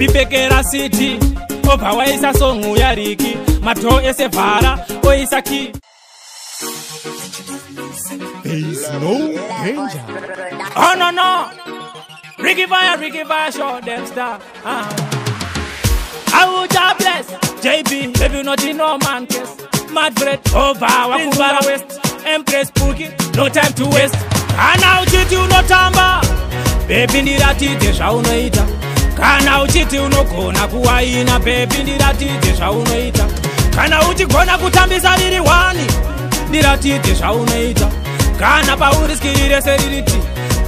Baby pfekera city, obva waisa song yaRicky, madoor ese vhara, oisa key. There is no danger. Oh no no, Ricky Fire, Ricky Fire, show them star. Auja bless JB, baby not in no man case. Madfred over Wakumbara West, Empress Pookie, no time to waste. Kana uchiti unotamba, baby ndiratidze zvaunoita. Kana uchiti unogona kuwaina, baby ndiratidze zvaunoita. Kana uchigona kutambisa riri one, ndiratidze zvaunoita. Kana pauri skiri rese ririti,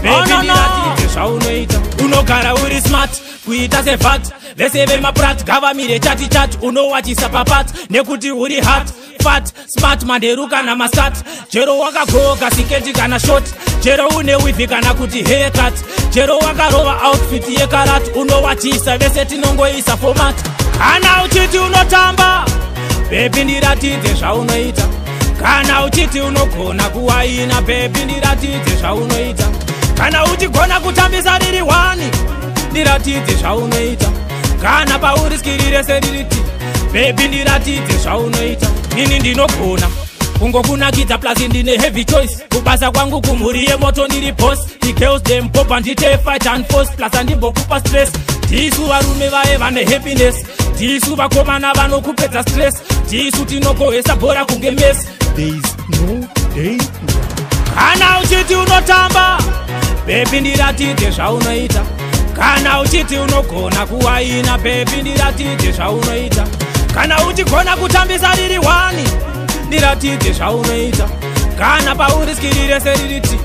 baby Oh, no, no. ndiratidze zvaunoita. Unogara uri smart kuita sevat, vese vemaprat gavamire chati chati, unowachisa papat nekuti uri hot, fat, smart, manheru kana masat, chero wakagoga siketi kana short, chero une weave kana kuti haircut, chero wakarova outfit yekarate, unowachisa vese tinongoisa format. Kana uchiti unotamba, baby ndiratidze zvaunoita. Kana uchiti unogona kuwaina, baby ndiratidze zvaunoita. Kana uchigona kutambisa riri one, ndiratidze zvaunoita. Kana pauri skiri rese ririti, baby ndiratidze zvaunoita. Nini ndinogona kungokunakidza, plus ndine heavy choice. Kubasa kwangu kumhuri yemoto ndiri boss. The girls them pop, handite fight and force, plus handimbokupa stress. Tisu varume vaye vane happiness, tisu vakomana vanokupedza stress, tisu tinokohesa bhora kunge Messi. There is no danger. Kana uchiti unotamba, baby ndiratidze zvaunoita. Kana uchiti unogona kuwaina, baby ndiratidze zvaunoita. Kana uchigona kutambisa riri one, ndiratidze zvaunoita. Kana pauri skiri rese ririti,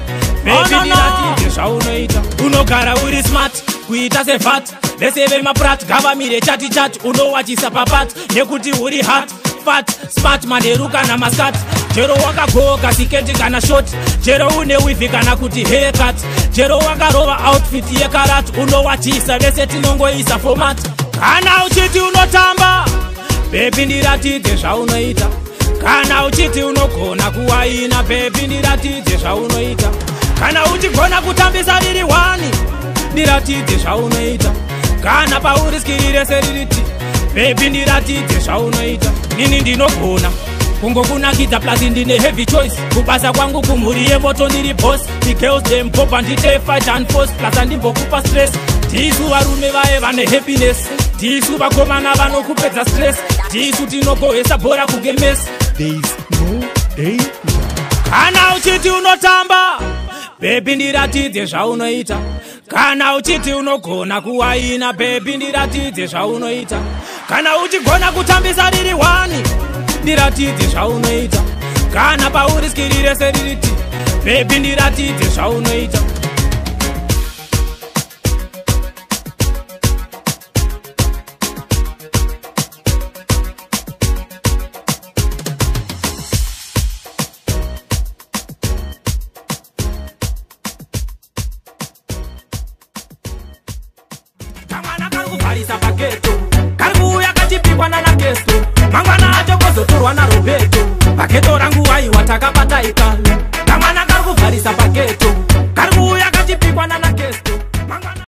baby Oh, no, no. ndiratidze zvaunoita. Unogara uri smart kuita sevat, vese vemaprat gavamire chati chati, unowachisa papat nekuti uri hot, fat, smart, manheru kana maskat, chero wakagoga siketi kana short, chero une weave kana kuti haircut, chero wakarova outfit yekarate, unowachisa vese tinongoisa format. Kana uchiti unotamba, baby ndiratidze zvaunoita. Kana uchiti unogona kuwaina, baby ndiratidze zvaunoita. Kana uchigona kutambisa riri one, ndiratidze zvaunoita. Kana pauri skiri rese ririti, baby ndiratidze zvaunoita. Nini ndinogona kungokunakidza, plus ndine heavy choice. Kubasa kwangu kumhuri yemoto ndiri boss. The girls them pop, handite fight and force, plus handimbokupa stress. Tisu varume vaye vane happiness, tisu vakomana vanokupedza stress, tisu tinokohesa bhora kunge Messi. There is no danger. Kana uchiti unotamba, baby ndiratidze zvaunoita. Kana uchiti unogona kuwaina, baby ndiratidze zvaunoita. Kana uchigona kutambisa riri one, ndiratidze zvaunoita. Kana pauri skiri rese ririti, baby ndiratidze zvaunoita. Kamwana kari kuvharisa paghetto, kari kuuya kachipikwa nanakesto, mangwana acho kozotorwa naRoberto. Paghetto rangu aiwa takabataika. Kamwana kari kuvharisa paghetto, kari kuuya kachipikwa nanakesto, mangwana.